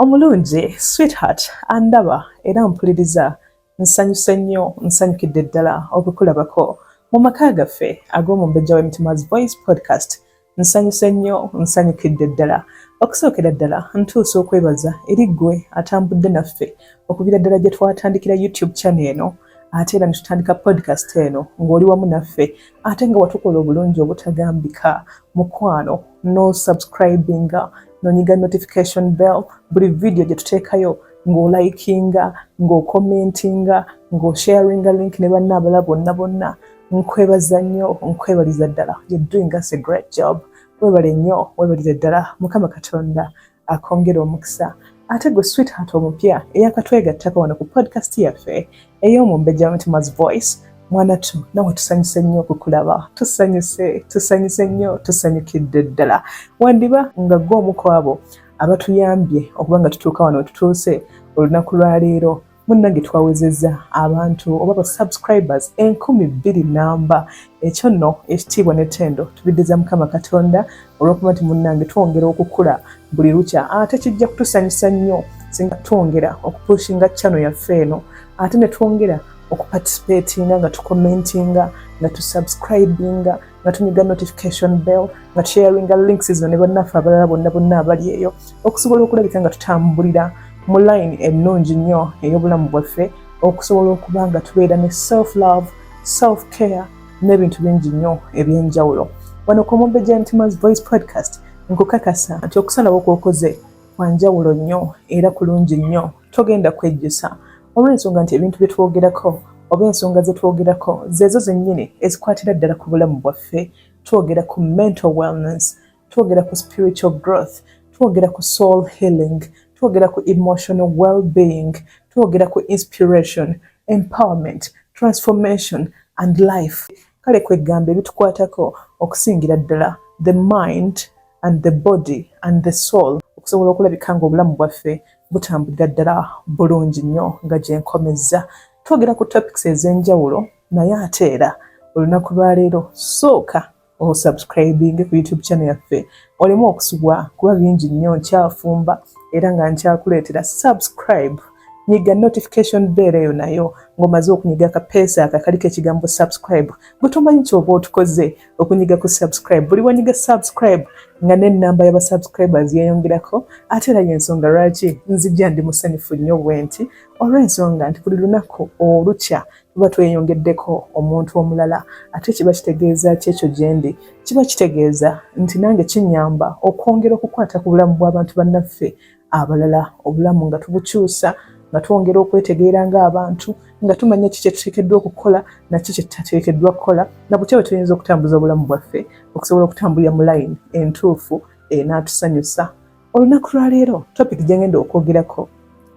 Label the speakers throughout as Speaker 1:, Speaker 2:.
Speaker 1: Omulungi sweetheart andaba era mpuliriza, nsanyuse nnyo, nsanyukidde ddala okukulabako mu maka gaffe ag'Omumbejja w'Emitima's Voice Podcast. Nsanyuse nnyo, nsanyukidde ddala. Okusookera ddala ntuusa okwebaza eri ggwe atambudde naffe okuviira ddala gye twatandikira YouTube channel eno, ate era ne tutandika podcast eno ng'oli wamu naffe, ate nga watukola obulungi obutagambika, mukwano, no subscribinga, nonyiga notification bell buli video gye tuteekayo, ng'olikinga, ng'okommentinga, ng'osharinga link ne banna abalala bonna bonna. Nkwebaza nnyo, nkwebaliza ddala. You're doing us a great job. Webale nnyo, webalire ddala. Mukama Katonda akwongera omukisa. Ate gwe sweetheart omupya eyakatwegattako wano ku podcast yaffe ey'Omumbejja w'Emitima's Voice, mwana tu nawe tusanyuse nnyo okukulaba. Tusanyuse, tusanyuse nnyo, tusanyukidde ddala. Wandiba nga gwe omu ku abo abatuyambye okuba nga tutuuka wano tutuuse olunaku lwaleero. Munnange, twawezezza abantu oba ba subscribers 2000 namba. Ekyo nno ekitiibwa n'ettendo tubiddiza Mukama Katonda olw'okuba nti munnange twongera okukula buli lukya. Ate kijja kutusanyusa nnyo singa twongera okupushinga channel yaffe eno, ate ne twongera okuparticipatinga nga tucommentinga, nga tusubscribinga, nga tunyiga notification bell, nga tusharinga links zino ne bannaffe abalala bonna bonna abali eyo, okusobola okulabika nga tutambulira mu line ennungi nnyo ey'obulamu bwaffe, okusobola okuba nga tubeera ne self love, self care n'ebintu bingi nnyo ebyenjawulo. Wano ku Mumbejja Emitima's Voice Podcast, nkukakasa nti okusalawo kwokoze kwanjawulo nnyo era kulungi nnyo. Togenda kwejjusa, olw'ensonga nti ebintu bye twogerako oba ensonga ze twogerako zeezo zennyini ezikwatira ddala ku bulamu bwaffe. Twogera ku mental wellness, twogera ku spiritual growth, twogera ku soul healing, twogera ku emotional well-being, twogera ku inspiration, empowerment, transformation and life. Kale kwegamba ebitukwatako okusingira ddala the mind and the body and the soul, okusobola okulabika nga obulamu bwaffe butambulira ddala bulungi nnyo. Nga gye nkomezza, twogera ku topics ez'enjawulo, naye ate era olunaku lwaleero sooka osubscribing ku YouTube channel yaffe olemu okusubwa, kuba bingi nnyo nkyafumba era nga nkyakuleetera. Subscribe, nyiga notification bell eyo nayo. Ng'omaze okunyiga akapeesa ako akaliko ekigambo subscribe, gwe tomanyi kyoba otukoze okunyiga ku subscribe. Buli wanyiga subscribe nga n'ennamba y'abasubscribers yeeyongerako. Ate era y'ensonga lwaki nzijja ndi musanyufu nnyo bwe nti, olw'ensonga nti buli lunaku olukya tuba tweyongeddeko omuntu omulala. Ate kiba kitegeeza ki ekyo gye ndi? Kiba kitegeeza nti nange kinnyamba okwongera okukwata ku bulamu bw'abantu bannaffe abalala, obulamu nga tubukyusa, nga twongera okwetegeera ng'abantu, nga tumanya ki kyetuteekeddwa okukola naki kyetutateekeddwa kukola, na butya bwe tuyinza okutambuza obulamu bwaffe okusobola okutambulira mu layini entuufu enaatusanyusa. Olunaku lwaleero topic gye ngenda okwogerako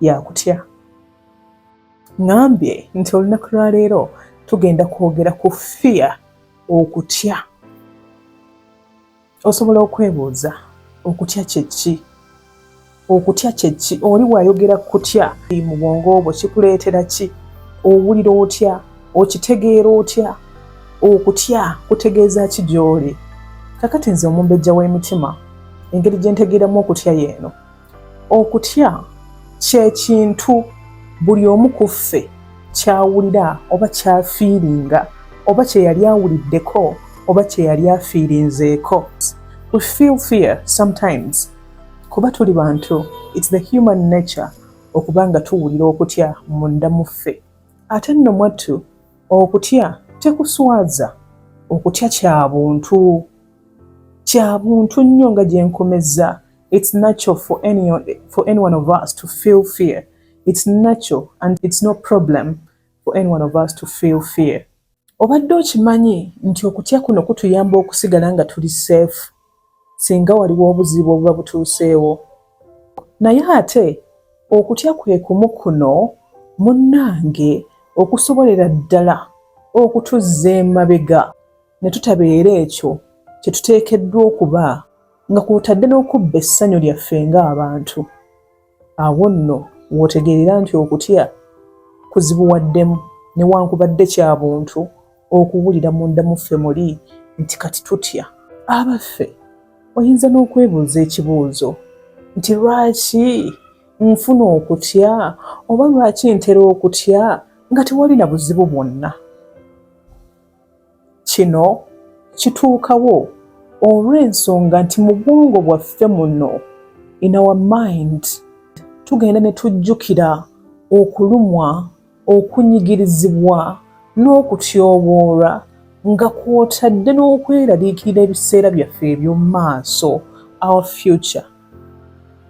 Speaker 1: yakutya. Ŋŋambye nti olunaku lwaleero tugenda kwogera ku fear, okutya. Osobola okwebuuza, okutya kye ki? Okutya kye ki? Oli bw'ayogera kutya mu bwongo bwo kikuleetera ki? Owulira otya? Okitegeera otya? Okutya kutegeeza ki gy'oli? Kakati nze Omumbejja w'Emitima, engeri gye ntegeeramu okutya yeeno: okutya kye kintu buli omu ku ffe kyawulira oba kyafeelinga oba kye yali awuliddeko oba kye yali afeelinzeeko. We feel fear sometimes kuba tuli bantu. It's the human nature okuba nga tuwulira okutya munda mu ffe. Ate nno mwattu, okutya tekuswaza. Okutya kya buntu, kya buntu nnyo. Nga gye nkomezza, it's natural for any one of us to feel fear. It's natural and it's no problem for any one of us to feel fear. Obadde okimanyi nti okutya kuno kutuyamba okusigala nga tuli safe singa waliwo obuzibu obuba butuuseewo? Naye ate okutya kwe kumu kuno, munnange, okusobolera ddala okutuzza emabega ne tutabeera ekyo kye tuteekeddwa okuba, nga kw'otadde n'okubba essanyu lyaffe ng'abantu. Awo nno w'otegeerera nti okutya kuzibuwaddemu, newankubadde kya buntu okuwulira munda mu ffe muli nti kati tutya. Abaffe, oyinza n'okwebuuza ekibuuzo nti lwaki nfuna okutya oba lwaki ntera okutya nga tewali na buzibu bwonna? Kino kituukawo olw'ensonga nti mu bwongo bwaffe muno, in our mind, tugenda ne tujjukira okulumwa, okunyigirizibwa n'okutyoboolwa nga kw'otadde n'okweraliikirira ebiseera byaffe eby'omu maaso, our future.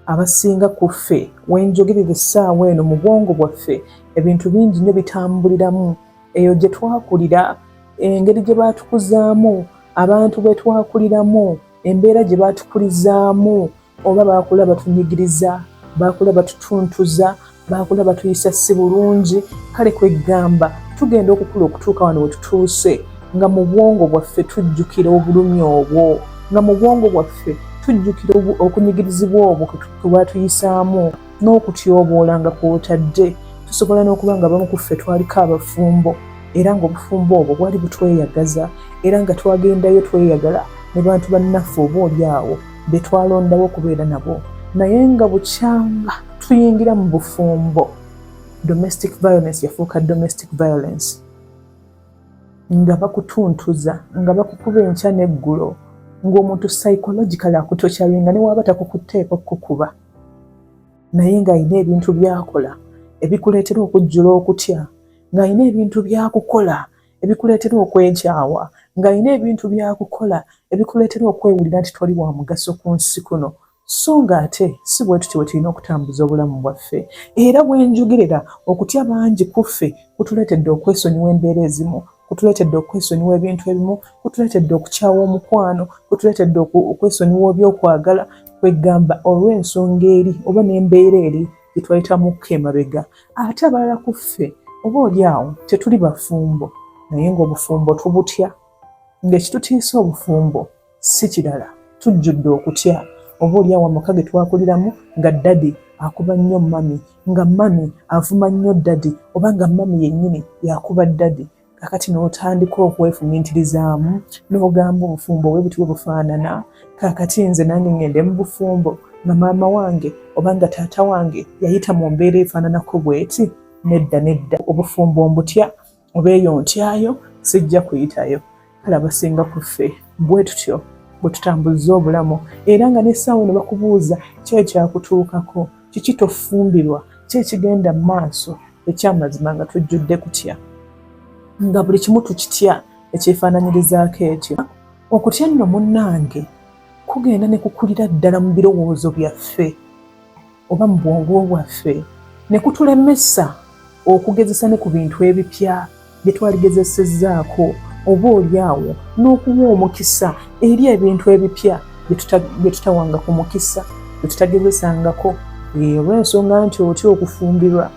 Speaker 1: Abasinga ku ffe wenjogerera essaawa eno, mu bwongo bwaffe ebintu bingi nnyo bitambuliramu eyo gye twakulira, engeri gye baatukuzaamu, abantu be twakuliramu, embeera gye baatukulizaamu, oba baakula batunyigiriza, baakula batutuntuza, baakula batuyisa si bulungi. Kale kwegamba tugenda okukula okutuuka wano we tutuuse nga mu bwongo bwaffe tujjukira obulumi obwo, nga mu bwongo bwaffe tujjukira okunyigirizibwa obwo kwe baatuyisaamu n'okutyoboola nga kw'otadde. Tusobola n'okuba nga abamu ku ffe twaliko abafumbo era ng'obufumbo obwo bwali butweyagaza era nga twagendayo tweyagala ne bantu bannaffe oba oli awo be twalondawo okubeera nabo, naye nga bukyanga tuyingira mu bufumbo, domestic violence yafuuka domestic violence, nga bakutuntuza, nga bakukuba enkya n'eggulo, ng'omuntu psychologically akutorturinga, ne waaba takukutteeko kukuba, naye ng'alina ebintu by'akola ebikuleetera okujjula okutya, ng'alina ebintu by'akukola ebikuleetera okwekyawa, ng'alina ebintu by'akukola ebikuleetera okwewulira nti toli wa mugaso ku nsi kuno. So ng'ate si bwe tutyo bwe tulina okutambuza obulamu bwaffe. Era bwe njogerera, okutya bangi ku ffe kutuleetedde okwesonyiwa embeera ezimu, kutuleetedde okwesonyiwa ebintu ebimu, kutuleetedde okukyawa omukwano, kutuleetedde okwesonyiwa ebyokwagala, kwegamba olw'ensonga eri oba n'embeera eri gye twayitamuko emabega. Ate abalala ku ffe oba oli awo tetuli bafumbo, naye ng'obufumbo tubutya, ng'ekitutiisa obufumbo si kirala, tujjudde okutya. Oba oli awo amaka ge twakuliramu nga daddy akuba nnyo mummy, nga mummy avuma nnyo daddy, oba nga mummy yennyini yakuba daddy. Kakati n'otandika okwefumiitirizaamu n'ogamba, obufumbo bwe buti bwe bufaanana, kaakati nze nange ngende mu bufumbo nga maama wange oba nga taata wange yayita mu mbeera efaananako bw'eti? Nedda, nedda, obufumbo mbutya, oba eyo ntyayo, sijja kuyitayo. Kale abasinga ku ffe bwe tutyo bwe tutambuza obulamu, era nga n'essaawa eno bakubuuza ki ekyakutuukako, kiki tofumbirwa, ki ekigenda mu maaso, ekyamazima nga tujjudde kutya, nga buli kimu tukitya ekyefaananyirizaako ekyo. Okutya nno munnange kugenda ne kukulira ddala mu birowoozo byaffe oba mu bwongo bwaffe, ne kutulemesa okugezesa ne ku bintu ebipya bye twaligezesezzaako, oba oli awo n'okuwa omukisa eri ebintu ebipya bye tutawanga ku mukisa, bye tutagezesangako, olw'ensonga nti otya okufumbirwa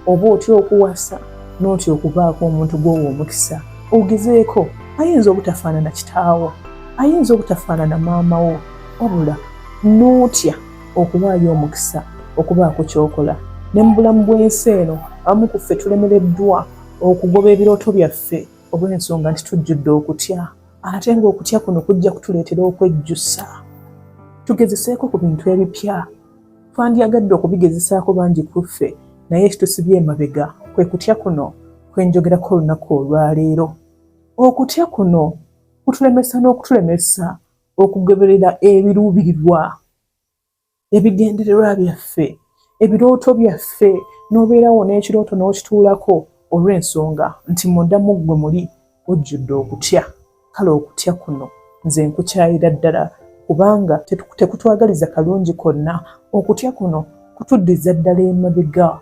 Speaker 1: oba otya okuwasa n'otya okubaako omuntu gw'owa omukisa ogezeeko. Ayinza obutafaanana kitaawo, ayinza obutafaanana maama wo, wabula n'otya okuwaayo omukisa okubaako ky'okola. Ne mu bulamu bw'ensi eno abamu ku ffe tulemereddwa okugoba ebirooto byaffe olw'ensonga nti tujjudde okutya, ate ng'okutya kuno kujja kutuleetera okwejjusa. Tugezeseeko ku bintu ebipya, twandyagadde okubigezesaako bangi ku ffe, naye ekitusibye emabega kwe kutya kuno kwenjogerako olunaku olwaleero. Okutya kuno kutulemesa n'okutulemesa okugoberera ebiruubirirwa, ebigendererwa byaffe, ebirooto byaffe, n'obeerawo n'ekirooto n'okituulako olw'ensonga nti munda mu ggwe muli ojjudde okutya. Kale okutya kuno nze nkukyayira ddala, kubanga tekutwagaliza kalungi konna. Okutya kuno kutuddiza ddala emabega,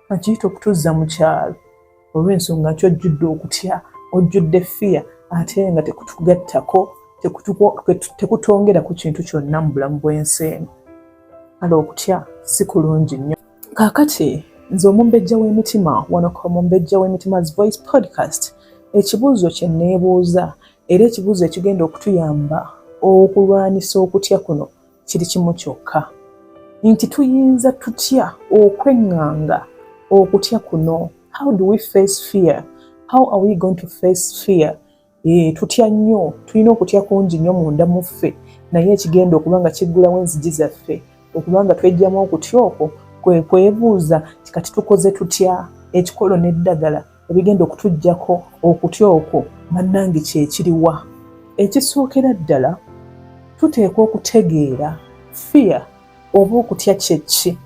Speaker 1: kankiyite okutuzza mu kyalo, olw'ensonga nti ojjudde okutya, ojjudde fear, ate nga tekutugattako, tekutwongera ku kintu kyonna mu bulamu bw'ensi eno. Kale okutya si kulungi nnyo. Kaakati nze omumbejja w'emitima wano ku Omumbejja w'Emitima's Voice Podcast, ekibuuzo kye neebuuza era ekibuuzo ekigenda okutuyamba okulwanisa okutya kuno kiri kimu kyokka, nti tuyinza tutya okweŋŋanga okutya kuno? How do we face fear? How are we going to face fear? Tutya nnyo, tulina okutya kungi nnyo munda mu ffe, naye ekigenda okuba nga kiggulawo enzigi zaffe okuba nga twejjamu okutya okwo Kwe kwebuuza nti kati tukoze tutya ekikolo n'eddagala ebigenda okutuggyako okutya okwo bannange kye kiriwa? Ekisookera ddala tuteekwa okutegeera fear oba okutya kye ki.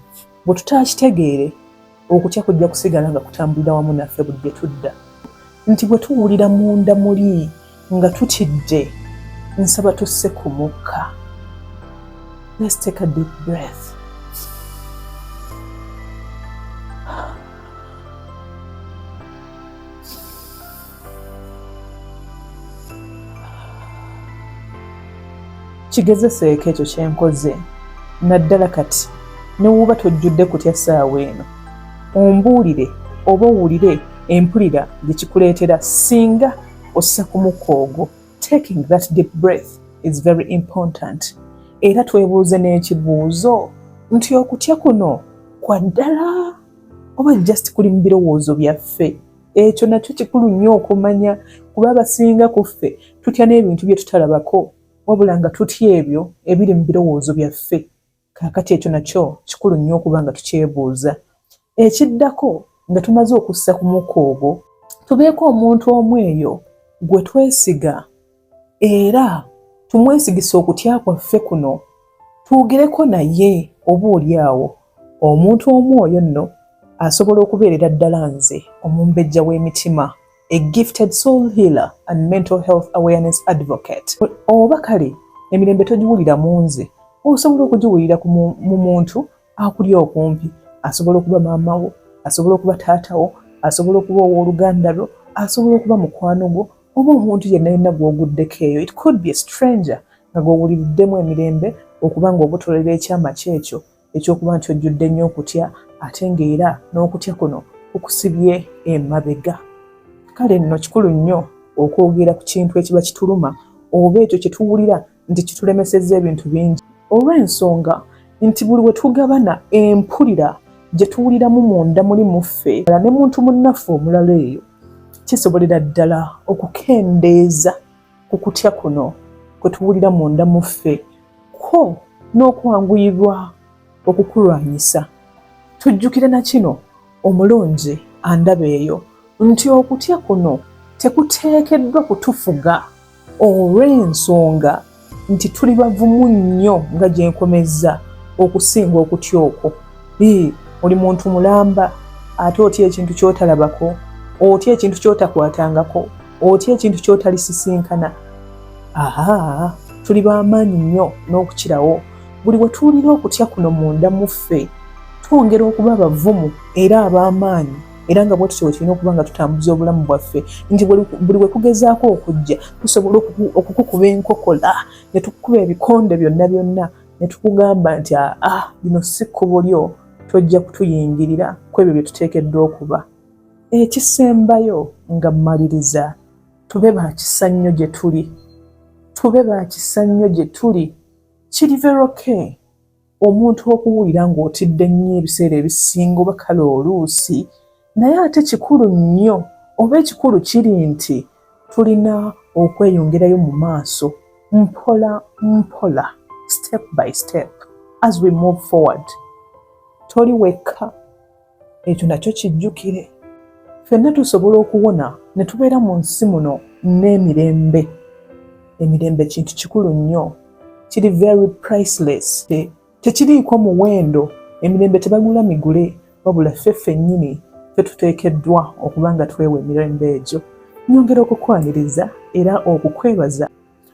Speaker 1: Bwe tutaakitegeere, okutya kujja kusigala nga kutambulira wamu naffe buli gye tudda. Nti bwe tuwulira munda muli nga tutidde, nsaba tusse ku mukka. Let's take a deep breath. Kigezeseeko ekyo kye nkoze, naddala kati ne bw'oba tojjudde kutya ssaawa eno. Ombuulire oba owulire empulira gye kikuleetera singa ossa ku mukka ogwo. Taking that deep breath is very important. Era twebuuze n'ekibuuzo nti okutya kuno kwa ddala oba just kuli mu birowoozo byaffe? Ekyo nakyo kikulu nnyo okumanya kuba abasinga ku ffe tutya n'ebintu bye tutalabako wabula nga tutya ebyo ebiri mu birowoozo byaffe. Kaakati ekyo nakyo kikulu nnyo okuba nga tukyebuuza. Ekiddako nga tumaze okussa ku mukka ogwo, tubeeko omuntu omu eyo gwe twesiga era tumwesigise okutya kwaffe kuno, twogereko naye oba oli awo omuntu omu oyo nno asobola okubeerera ddala nze omumbejja w'emitima, a gifted soul healer and mental health awareness advocate. Oba kale emirembe togiwulira mu nze, osobola okugiwulira mu muntu akuli okumpi. Asobola okuba maama wo, asobola okuba taata wo, asobola okuba ow'oluganda lwo, asobola okuba mukwano gwo oba omuntu yenna yenna gw'oguddeko eyo. It could be a stranger nga gw'owuliriddemu emirembe okuba ng'obotolera ekyama kyo ekyo eky'okuba nti ojjudde nnyo okutya ate ng'era n'okutya kuno kukusibye emabega. Kale nno kikulu nnyo okwogera ku kintu ekiba kituluma oba ekyo kye tuwulira nti kitulemesezza ebintu bingi olw'ensonga nti buli we tugabana empulira gye tuwuliramu munda muli mu ffe ne muntu munnaffe omulala eyo kisobolera ddala okukendeeza ku kutya kuno kwe tuwulira munda mu ffe ko n'okwanguyirwa okukulwanyisa. Tujjukire na kino omulungi andaba eyo nti okutya kuno tekuteekeddwa kutufuga olw'ensonga nti tuli bavumu nnyo nga gye nkomezza okusinga okutya okwo. Oli muntu mulamba ate otya ekintu ky'otalabako, otya ekintu ky'otakwatangako, otya ekintu ky'otalisisinkana. Aha, tuli b'amaanyi nnyo n'okukirawo. Buli we tuwulira okutya kuno munda mu ffe, twongera okuba abavumu era ab'amaanyi era nga bwetutyo bwe tulina okuba nga tutambuza obulamu bwaffe nti buli we kugezaako okujja tusobola okukukuba enkokola ne tukukuba ebikonde byonna byonna ne tukugamba nti aa lino si kkubo lyo tojja kutuyingirira ku ebyo bye tuteekeddwa okuba. Ekisembayo nga mmaliriza, tube ba kisa nnyo gye tuli. Tube ba kisa nnyo gye tuli. Kiri very okay omuntu okuwulira ng'otidde nnyo ebiseera ebisinga oba kale oluusi, naye ate kikulu nnyo oba ekikulu kiri nti tulina okweyongerayo mu maaso mpola mpola, step by step as we move forward. Toli wekka. Ekyo nakyo kijjukire. Ffenna tusobola okuwona ne tubeera mu nsi muno n'emirembe. Emirembe kintu kikulu nnyo. Kiri very priceless. Tekiriiko muwendo. Emirembe tebagula migule, wabula ffe ffennyini ffe tuteekeddwa okuba nga twewa emirembe egyo. Nnyongera okukwaniriza era okukwebaza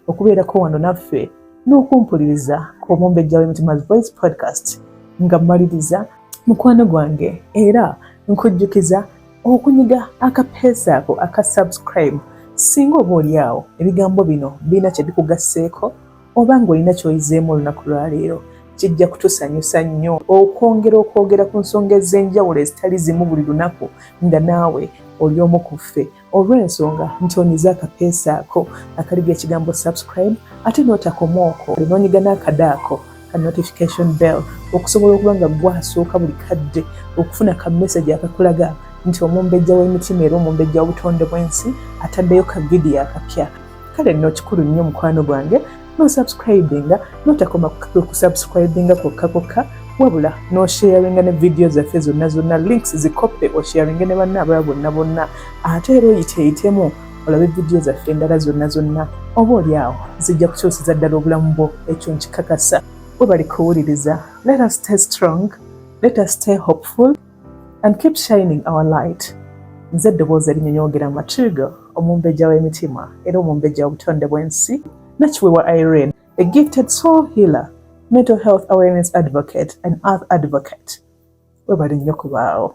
Speaker 1: okubeerako wano naffe n'okumpuliriza ku Omumbejja w'Emitima's Voice Podcast. Nga mmaliriza, mukwano gwange, era nkujjukiza okunyiga akapeesa ako aka subscribe singa oba oli awo ebigambo bino birina kye bikugasseeko oba ng'olina ky'oyizeemu olunaku lwa leero. Kijja kutusanyusa nnyo okwongera okwogera ku nsonga ez'enjawulo ezitali zimu buli lunaku nga naawe oli omu ku ffe. Olw'ensonga nti onyize akapeesa ako akaliga ekigambo subscribe ate n'otakoma okwo n'onyiga n'akade ako ka notification bell okusobola okuba nga gwasooka buli kadde okufuna ka message akakulaga nti omumbejja w'emitima era omumbejja w'obutonde bw'ensi ataddeyo ka vidiyo akapya. Kale nno kikulu nnyo mukwano gwange n'osubscribinga, n'otakoma ku kusubscribinga kwokka kwokka, Wabula n'osharinga ne vidiyo zaffe zonna zonna, links zikoppe, osharinge ne banna abalala bonna bonna. Ate era oyiteeyitemu olabe vidiyo zaffe endala zonna zonna, oba oli awo zijja kukyusiza ddala obulamu bwo, ekyo nkikakasa. Webali kuwuliriza. Let us stay strong, let us stay hopeful and keep shining our light. Nze eddoboozi erinyonyogera matugo, omumbejja w'emitima era omumbejja w'obutonde bw'ensi, Nakiwewa Irene, a gifted soul healer, mental health awareness advocate and earth advocate. Webali nnyo kubaawo.